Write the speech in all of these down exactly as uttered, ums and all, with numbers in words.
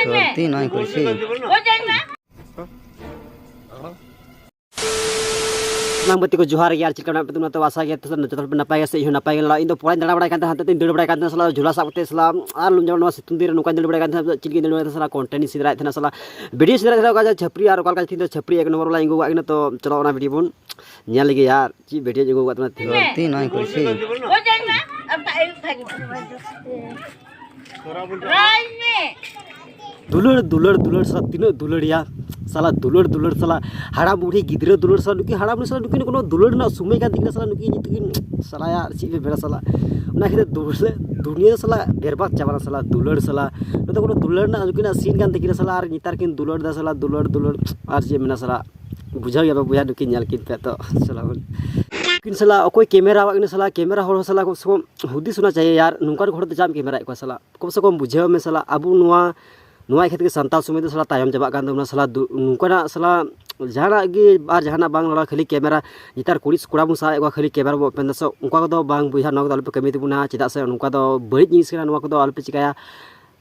ᱥᱚᱛᱤ ᱱᱚᱭ ᱠᱩᱨᱥᱤ᱾ ᱥᱟᱱᱟᱢ ᱜᱟᱛᱮ ᱠᱚ ᱡᱚᱦᱟᱨ ᱜᱮ, ᱟᱨ ᱪᱮᱫ ᱞᱮᱠᱟ ᱢᱮᱱᱟᱜ ᱯᱮ ᱛᱟᱵᱚᱱᱟ? ᱛᱚ ᱟᱥᱟ ᱜᱮ ᱡᱚᱛᱚ ᱦᱚᱲ ᱯᱮ ᱱᱟᱯᱟᱭ ᱜᱮᱭᱟ, ᱥᱮ ᱤᱧ ᱦᱚᱸ ᱱᱟᱯᱟᱭ ᱜᱮ ᱢᱮᱱᱟᱜᱼᱟ᱾ ᱤᱧ ᱫᱚ ᱯᱚᱲᱟᱧ ᱫᱟᱬᱟ ᱵᱟᱲᱟᱭ ᱠᱟᱱ ᱛᱟᱦᱮᱸᱫ, ᱦᱟᱱᱛᱮ ᱛᱤᱧ ᱫᱟᱹᱲ ᱵᱟᱲᱟᱭ ᱠᱟᱱ ᱛᱟᱦᱮᱸᱫ ᱥᱟᱞᱟ, ᱡᱷᱚᱞᱟ ᱥᱟᱵ ᱠᱟᱛᱮ ᱥᱟᱞᱟ, ᱟᱨ ᱞᱩᱢᱡᱟᱣ ᱱᱚᱣᱟ ᱥᱤᱛᱩᱝ ᱫᱤᱱ ᱨᱮ ᱱᱚᱝᱠᱟᱧ ᱫᱟᱹᱲ ᱵᱟᱲᱟᱭ ᱠᱟᱱ ᱛᱟᱦᱮᱸᱫ, ᱪᱮᱫ ᱞᱮᱠᱟᱧ ᱫᱟᱹᱲ ᱵᱟᱲᱟᱭ ᱠᱟᱱ ᱛᱟᱦᱮᱸᱫ ᱥᱟᱞᱟ, ᱠᱚᱱᱴᱮᱱᱴ ᱤᱧ ᱥᱮᱸᱫᱽᱨᱟᱭᱮᱫ ᱛᱟᱦᱮᱸᱫ ᱥᱟᱞᱟ, ᱵᱷᱤᱰᱤᱭᱳ ᱥᱮᱸᱫᱽᱨᱟᱭᱮᱫ ᱛᱟᱦᱮᱸᱫ, ᱚᱠᱟ ᱡᱟᱦᱟᱸ ᱪᱷᱟᱹᱯᱨᱤ ᱟᱨ ᱚᱠᱟ ᱞᱮᱠᱟ ᱛᱮᱦᱮᱧ ᱫᱚ ᱪᱷᱟᱹᱯᱨᱤ ᱮᱠ ᱱᱚᱢᱵᱚᱨ ᱵᱟᱞᱟᱧ ᱟᱹᱜᱩ ᱟᱠᱟᱫ ᱠᱤᱱᱟ᱾ ᱛᱚ ᱪᱚᱞᱚ ᱚᱱᱟ ᱵᱷᱤᱰᱤᱭᱳ ᱵᱚᱱ ᱧᱮᱞ ᱞᱮᱜᱮ ᱭᱟᱨ, ᱪᱮᱫ ᱵᱷᱤᱰᱤᱭᱳᱧ ᱟᱹᱜᱩ ᱟᱠᱟᱫ ᱛᱟᱵᱚᱱᱟ ᱛᱮᱦᱮᱧ᱾ ᱥᱚᱛᱤ ᱱᱚᱭ ᱠᱩᱨᱥᱤ᱾ ᱫᱩᱞᱟᱹᱲ, ᱫᱩᱞᱟᱹᱲ, ᱫᱩᱞᱟᱹᱲ ᱥᱟᱞᱟ, ᱛᱤᱱᱟᱹᱜ ᱫᱩᱞᱟᱹᱲ ᱭᱟ ᱥᱟᱞᱟ, ᱫᱩᱞᱟᱹᱲ, ᱫᱩᱞᱟᱹᱲ ᱥᱟᱞᱟ, ᱦᱟᱲᱟᱢ ᱵᱩᱲᱦᱤ ᱜᱤᱫᱽᱨᱟᱹ ᱫᱩᱞᱟᱹᱲ ᱥᱟᱞᱟ, ᱱᱩᱠᱤᱱ ᱦᱟᱲᱟᱢ ᱵᱩᱲᱦᱤ ᱥᱟᱞᱟ, ᱱᱩᱠᱤᱱ ᱠᱳᱱᱳ ᱫᱩᱞᱟᱹᱲ ᱨᱮᱱᱟᱜ ᱥᱚᱢᱚᱭ ᱠᱟᱱ ᱛᱟᱹᱠᱤᱱᱟ ᱥᱟᱞᱟ, ᱱᱩᱠᱤᱱ ᱱᱤᱛᱚᱜ ᱠᱤᱱ ᱥᱟᱞᱟ ᱭᱟ, ᱟᱨ ᱪᱮᱫ ᱯᱮ ᱢᱮᱱᱟ ᱥᱟᱞᱟ, ᱚᱱᱟ ᱠᱷᱟᱹᱛᱤᱨ ᱫᱩᱞᱟᱹᱲ, ᱫᱩᱱᱤᱭᱟᱹ ᱫᱚ ᱥᱟᱞᱟ ᱵᱮᱨᱵᱟᱫ ᱪᱟᱵᱟᱱᱟ ᱥᱟᱞᱟ, ᱫᱩᱞᱟᱹᱲ ᱥᱟᱞᱟ, ᱱᱚᱛᱮ ᱠᱳᱱᱳ ᱫᱩᱞᱟᱹᱲ ᱨᱮᱱᱟᱜ ᱱᱩᱠᱤᱱᱟᱜ ᱥᱤᱱ ᱠᱟᱱ ᱛᱟᱹᱠᱤᱱᱟ ᱥᱟᱞᱟ, ᱟᱨ ᱱᱮᱛᱟᱨ ᱠᱤᱱ ᱫᱩᱞᱟᱹᱲ ᱫᱟ ᱥᱟᱞᱟ, ᱫᱩᱞᱟᱹᱲ, ᱫᱩᱞᱟᱹᱲ, ᱟᱨ ᱪᱮᱫ ᱢᱮᱱᱟ ᱥᱟᱞᱟ, ᱵᱩᱡᱷᱟᱹᱣ ᱜᱮᱭᱟ ᱯᱮ ᱵᱚᱭᱦᱟ, ᱱᱩᱠᱤᱱ ᱧᱮᱞ ᱠᱤᱱ ᱯᱮ ᱛᱚ, ᱥᱟᱞᱟ ᱵᱚᱱ᱾ ᱱᱩᱠᱤᱱ ᱥᱟᱞᱟ ᱚᱠᱚᱭ ᱠᱮᱢᱮᱨᱟ ᱟᱠᱟᱫ ᱠᱤᱱᱟ ᱥᱟᱞᱟ, ᱠᱮᱢᱮᱨᱟ ᱦᱚᱲ ᱦᱚᱸ ᱥᱟᱞᱟ ᱠᱚᱢ ᱥᱮ ᱠᱚᱢ ᱦᱩᱫᱤᱥ ᱦᱚᱸ ᱪᱟᱦᱤᱭᱮ ᱭᱟᱨ, ᱱᱚᱝᱠᱟᱱ ᱦᱚᱲ ᱫᱚ ᱪᱟᱜ ᱮᱢ ᱠᱮᱢᱮᱨᱟᱭᱮᱫ ᱠᱚᱣᱟ ᱥᱟᱞᱟ, ᱠᱚᱢ ᱥᱮ ᱠᱚᱢ ᱵᱩᱡᱷᱟᱹᱣ ᱢᱮ ᱥᱟᱞᱟ, ᱟᱵᱚ ᱱᱚᱣᱟ, ᱱᱚᱣᱟ ᱤᱠᱷᱟᱹ ᱛᱮᱜᱮ ᱥᱟᱱᱛᱟᱲ ᱥᱚᱢᱟᱡᱽ ᱫᱚ ᱥᱟᱞᱟ ᱛᱟᱭᱚᱢ ᱪᱟᱵᱟᱜ ᱠᱟᱱ ᱛᱟᱵᱚᱱᱟ ᱥᱟᱞᱟ, ᱫᱩ-, ᱱᱚᱝᱠᱟᱱᱟᱜ ᱥᱟᱞᱟ ᱡᱟᱦᱟᱱᱟᱜ ᱜᱮ ᱟᱨ ᱡᱟᱦᱟᱱᱟᱜ ᱵᱟᱝ ᱨᱚᱲᱟ, ᱠᱷᱟᱹᱞᱤ ᱠᱮᱢᱮᱨᱟ, ᱱᱮᱛᱟᱨ ᱠᱩᱲᱤ ᱠᱚᱲᱟ ᱵᱚᱱ ᱥᱟᱵᱮᱫ ᱠᱚᱣᱟ, ᱠᱷᱟᱹᱞᱤ ᱠᱮᱢᱮᱨᱟ ᱵᱚ ᱚᱯᱮᱱ ᱫᱟ, ᱥᱮ ᱚᱱᱠᱟ ᱠᱚᱫᱚ ᱵᱟᱝ ᱵᱚᱭᱦᱟ, ᱱᱚᱣᱟ ᱠᱚᱫᱚ ᱟᱞᱚᱯᱮ ᱠᱟᱹᱢᱤ ᱛᱟᱵᱚᱱᱟ, ᱪᱮᱫᱟᱜ ᱥᱮ ᱱᱚᱝᱠᱟ ᱫᱚ ᱵᱟᱹᱲᱤᱡ ᱡᱤᱱᱤᱥ ᱠᱟᱱᱟ, ᱱᱚᱣᱟ ᱠᱚᱫᱚ ᱟᱞᱚᱯᱮ ᱪᱤᱠᱟᱹᱭᱟ᱾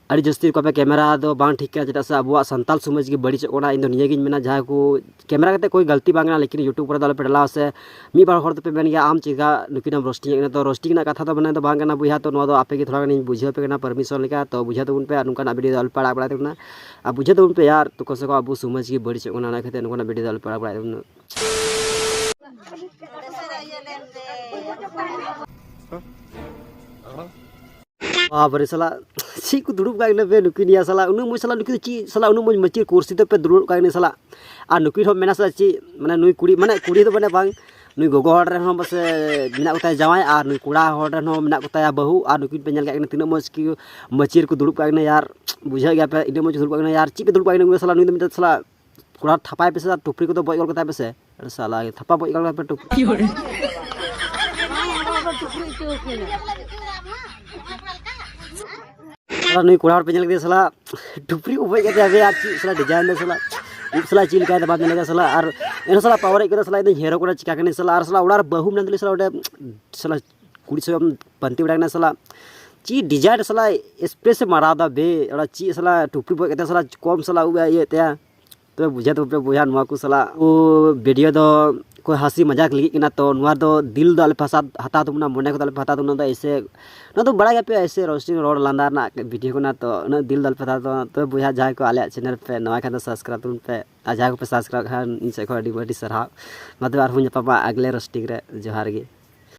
ᱟᱹᱰᱤ ᱡᱟᱹᱥᱛᱤ ᱚᱠᱟ ᱯᱮ ᱠᱮᱢᱮᱨᱟ ᱫᱚ ᱵᱟᱝ ᱴᱷᱤᱠ ᱠᱟᱱᱟ, ᱪᱮᱫᱟᱜ ᱥᱮ ᱟᱵᱚᱣᱟᱜ ᱥᱟᱱᱛᱟᱞ ᱥᱚᱢᱟᱡᱽ ᱜᱮ ᱵᱟᱹᱲᱤᱡᱚᱜ ᱠᱟᱱᱟ᱾ ᱤᱧ ᱫᱚ ᱱᱤᱭᱟᱹᱜᱤᱧ ᱢᱮᱱᱟ, ᱡᱟᱦᱟᱸᱭ ᱠᱚ ᱠᱮᱢᱮᱨᱟ ᱠᱟᱛᱮ ᱠᱳᱭ ᱜᱟᱞᱛᱤ ᱵᱟᱝ ᱠᱟᱱᱟ, ᱞᱮᱠᱤᱱ YouTube ᱠᱚᱨᱮ ᱫᱚ ᱟᱞᱚᱯᱮ ᱰᱟᱞᱟᱣᱟ᱾ ᱥᱮ ᱢᱤᱫ ᱵᱟᱨ ᱦᱚᱲ ᱫᱚᱯᱮ ᱢᱮᱱ ᱜᱮᱭᱟ, "ᱟᱢ ᱪᱮᱫᱟᱜ ᱱᱩᱠᱤᱱ ᱮᱢ ᱨᱳᱥᱴᱤᱝ ᱮᱫ ᱠᱤᱱᱟ?" ᱛᱚ ᱨᱳᱥᱴᱤᱝ ᱨᱮᱱᱟᱜ ᱠᱟᱛᱷᱟ ᱫᱚ ᱢᱟᱱᱮ ᱫᱚ ᱵᱟᱝ ᱠᱟᱱᱟ ᱵᱚᱭᱦᱟ, ᱛᱚ ᱱᱚᱣᱟ ᱫᱚ ᱟᱯᱮ ᱜᱮ ᱛᱷᱚᱲᱟ ᱜᱟᱱᱤᱧ ᱵᱩᱡᱷᱟᱹᱣ ᱟᱯᱮ ᱠᱟᱱᱟ ᱯᱟᱨᱢᱤᱥᱚᱱ ᱞᱮᱠᱟ, ᱛᱚ ᱵᱩᱡᱷᱟᱹᱣ ᱛᱟᱵᱚᱱ ᱯᱮ ᱟᱨ ᱱᱚᱝᱠᱟᱱᱟᱜ ᱵᱷᱤᱰᱤᱭᱳ ᱫᱚ ᱟᱞᱚᱯᱮ ᱟᱲᱟᱜ ᱵᱟᱲᱟᱭ ᱛᱟᱵᱚᱱᱟ᱾ ᱟᱨ ᱵᱩᱡᱷᱟᱹᱣ ᱛᱟᱵᱚᱱ ᱯᱮ ᱭᱟᱨ, ᱛᱚᱠᱚ ᱥᱮ ᱠᱚ ᱟᱵᱚ ᱥᱚᱢᱟᱡᱽ ᱜᱮ ᱵᱟᱹᱲᱤᱡᱚᱜ ᱠᱟᱱᱟ, ᱚᱱᱟ ᱠᱷᱟᱹᱛᱤᱨ ᱱᱚᱝᱠᱟᱱᱟᱜ ᱵᱷᱤᱰᱤᱭᱳ ᱫᱚ ᱟᱞᱚᱯᱮ ᱟᱲᱟᱜ ᱵᱟᱲᱟᱭ ᱛᱟᱵᱚᱱᱟ᱾ ᱵᱟᱵᱨᱮ ᱥᱟᱞᱟ, ᱪᱮᱫ ᱠᱚ ᱫᱩᱲᱩᱵ ᱠᱟᱜ ᱠᱤᱱᱟ ᱯᱮ ᱱᱩᱠᱤᱱ ᱭᱟ ᱥᱟᱞᱟ, ᱩᱱᱟᱹᱜ ᱢᱚᱡᱽ ᱥᱟᱞᱟ, ᱱᱩᱠᱤᱱ ᱫᱚ ᱪᱮᱫ ᱥᱟᱞᱟ, ᱩᱱᱟᱹᱜ ᱢᱚᱡᱽ ᱢᱟᱹᱪᱤᱨ ᱠᱩᱨᱥᱤ ᱛᱮᱯᱮ ᱫᱩᱲᱩᱵ ᱠᱟᱜ ᱠᱤᱱᱟ ᱥᱟᱞᱟ᱾ ᱟᱨ ᱱᱩᱠᱤᱱ ᱦᱚᱸ ᱢᱮᱱᱟ ᱥᱟᱞᱟ ᱪᱮᱫ, ᱢᱟᱱᱮ ᱱᱩᱭ ᱠᱩᱲᱤ, ᱢᱟᱱᱮ ᱠᱩᱲᱤ ᱫᱚ ᱢᱟᱱᱮ ᱵᱟᱝ, ᱱᱩᱭ ᱜᱚᱜᱚ ᱦᱚᱲ ᱨᱮᱱ ᱦᱚᱸ ᱯᱟᱥᱮ ᱢᱮᱱᱟᱜ ᱠᱚᱛᱟᱭᱟ ᱡᱟᱶᱟᱭ, ᱟᱨ ᱱᱩᱭ ᱠᱚᱲᱟ ᱦᱚᱲ ᱨᱮᱱ ᱦᱚᱸ ᱢᱮᱱᱟᱜ ᱠᱚᱛᱟᱭᱟ ᱵᱟᱹᱦᱩ, ᱟᱨ ᱱᱩᱠᱤᱱ ᱯᱮ ᱧᱮᱞ ᱠᱟᱜ ᱠᱤᱱᱟ ᱛᱤᱱᱟᱹᱜ ᱢᱚᱡᱽ ᱠᱤ ᱢᱟᱹᱪᱤ ᱨᱮᱠᱚ ᱫᱩᱲᱩᱵ ᱠᱟᱜ ᱠᱤᱱᱟ ᱭᱟᱨ, ᱵᱩᱡᱷᱟᱹᱣ ᱜᱮᱭᱟ ᱯᱮ, ᱤᱱᱟᱹᱜ ᱢᱚᱡᱽ ᱠᱚ ᱫᱩᱲᱩᱵ ᱠᱟᱜ ᱠᱤᱱᱟ ᱭᱟᱨ, ᱪᱮᱫ ᱯᱮ ᱫᱩᱲᱩᱵ ᱠᱟᱜ ᱠᱤᱱᱟ ᱥᱟᱞᱟ, ᱱᱩᱭ ᱫᱚ ᱢᱤᱫᱴᱮᱱ ᱥᱟᱞᱟ ᱠᱚᱲᱟ ᱛᱷᱟᱯᱟᱭ ᱯᱮᱥᱮ ᱟᱨ ᱴᱩᱯᱨᱤ ᱠᱚᱫᱚ ᱵᱚᱡ ᱜᱚᱫ ᱠᱟᱛᱟᱭ ᱯᱮᱥᱮ᱾ ᱥᱟᱞᱟ ᱛᱷᱟᱯᱟ ᱵᱚᱡ ᱜᱚᱫ ᱠᱟᱛᱟᱭ ᱯᱮ ᱴᱩᱯᱨᱤ᱾ ᱥᱟᱞᱟ ᱱᱩᱭ ᱠᱚᱲᱟ ᱦᱚᱲ ᱯᱮ ᱧᱮᱞ ᱠᱮᱫᱮᱭᱟ ᱥᱟᱞᱟ, ᱴᱩᱯᱨᱤ ᱠᱚ ᱵᱚᱡ ᱠᱟᱛᱮ ᱟᱵᱮ ᱟᱨ ᱪᱮᱫ ᱥᱟᱞᱟ ᱰᱤᱡᱟᱭᱤᱱ ᱫᱟ ᱥᱟᱞᱟ, ᱩᱵ ᱥᱟᱞᱟ ᱪᱮᱫ ᱞᱮᱠᱟᱭ ᱫᱟ ᱵᱟᱢ ᱧᱮᱞ ᱠᱮᱫᱟ ᱥᱟᱞᱟ, ᱟᱨ ᱮᱱᱦᱚᱸ ᱥᱟᱞᱟ ᱯᱟᱣᱟᱨ ᱦᱮᱡ ᱠᱮᱫᱟ ᱥᱟᱞᱟ, ᱤᱧ ᱫᱚᱧ ᱦᱮᱨᱳ ᱠᱟᱱᱟ ᱪᱤᱠᱟ ᱠᱟᱹᱱᱟᱹᱧ ᱥᱟᱞᱟ, ᱟᱨ ᱥᱟᱞᱟ ᱚᱲᱟᱜ ᱨᱮ ᱵᱟᱹᱦᱩ ᱢᱮᱱᱟᱜ ᱛᱟᱞᱮ ᱥᱟᱞᱟ ᱚᱸᱰᱮ ᱥᱟᱞᱟ ᱠᱩᱲᱤ ᱥᱚᱸᱜᱮ ᱯᱟᱱᱛᱮ ᱵᱟᱲᱟᱭ ᱠᱟᱱᱟ ᱥᱟᱞᱟ᱾ ᱪᱮᱫ ᱰᱤᱡᱟᱭᱤᱱ ᱥᱟᱞᱟ ᱥᱯᱮᱥ ᱮ ᱢᱟᱨᱟᱣ ᱫᱟ ᱵᱮ, ᱚᱱᱟ ᱪᱮᱫ ᱥᱟᱞᱟ ᱴᱩᱯᱨᱤ ᱵᱚᱡ ᱠᱟᱛᱮ ᱥᱟᱞᱟ ᱠᱚᱢ ᱥᱟᱞᱟ ᱩᱵ ᱮ ᱤᱭᱟᱹᱭᱮᱫ ᱛᱟᱭᱟ᱾ ᱛᱚᱵᱮ ᱵᱩᱡᱷᱟᱹᱣ ᱛᱟᱵᱚᱱ ᱯᱮ ᱵᱚᱭᱦᱟ, ᱱᱚᱣᱟ ᱠᱚ ᱥᱟᱞᱟ ᱠᱚ ᱵᱷᱤᱰᱤᱭᱳ ᱫᱚ ᱠᱚ ᱦᱟᱹᱥᱤ ᱢᱟᱡᱟᱠ ᱞᱟᱹᱜᱤᱫ ᱠᱟᱱᱟ᱾ ᱛᱚ ᱱᱚᱣᱟ ᱫᱚ ᱫᱤᱞ ᱫᱚ ᱟᱞᱮ ᱯᱮ ᱦᱟᱥᱟ ᱦᱟᱛᱟᱣ ᱛᱟᱵᱚᱱᱟ, ᱢᱚᱱᱮ ᱠᱚᱫᱚ ᱟᱞᱮ ᱯᱮ ᱦᱟᱛᱟᱣ ᱛᱟᱵᱚᱱᱟ᱾ ᱫᱚ ᱮᱭᱥᱮ ᱱᱚᱣᱟ ᱫᱚ ᱵᱟᱲᱟᱭ ᱜᱮᱭᱟᱯᱮ, ᱮᱭᱥᱮ ᱨᱳᱥᱴᱤᱝ ᱨᱚᱲ ᱞᱟᱸᱫᱟ ᱨᱮᱱᱟᱜ ᱵᱷᱤᱰᱤᱭᱳ ᱠᱟᱱᱟ᱾ ᱛᱚ ᱩᱱᱟᱹᱜ ᱫᱤᱞ ᱫᱚ ᱟᱞᱮ ᱯᱮ ᱦᱟᱛᱟᱣ ᱛᱟᱵᱚᱱᱟ᱾ ᱛᱚᱵᱮ ᱵᱚᱭᱦᱟ, ᱡᱟᱦᱟᱸᱭ ᱠᱚ ᱟᱞᱮᱭᱟᱜ ᱪᱮᱱᱮᱞ ᱯᱮ ᱱᱟᱣᱟ ᱠᱷᱟᱱ ᱫᱚ ᱥᱟᱵᱥᱠᱨᱟᱭᱤᱵ ᱛᱟᱵᱚᱱ ᱯᱮ, ᱟᱨ ᱡᱟᱦᱟᱸᱭ ᱠᱚᱯᱮ ᱥᱟᱵᱥᱠᱨᱟᱭᱤᱵ ᱠᱷᱟᱱ ᱤᱧ ᱥᱮᱫ ᱠᱷᱚᱱ ᱟᱹᱰᱤ ᱟᱹᱰᱤ ᱥᱟᱨᱦᱟᱣ᱾ ᱢᱟ ᱛᱚᱵᱮ ᱟᱨᱦᱚᱸ ᱧᱟᱯᱟᱢᱟ ᱟᱜᱽᱞᱮ ᱨᱳᱥᱴᱤᱝ ᱨᱮ᱾ ᱡᱚᱦᱟᱨ ᱜᱮ᱾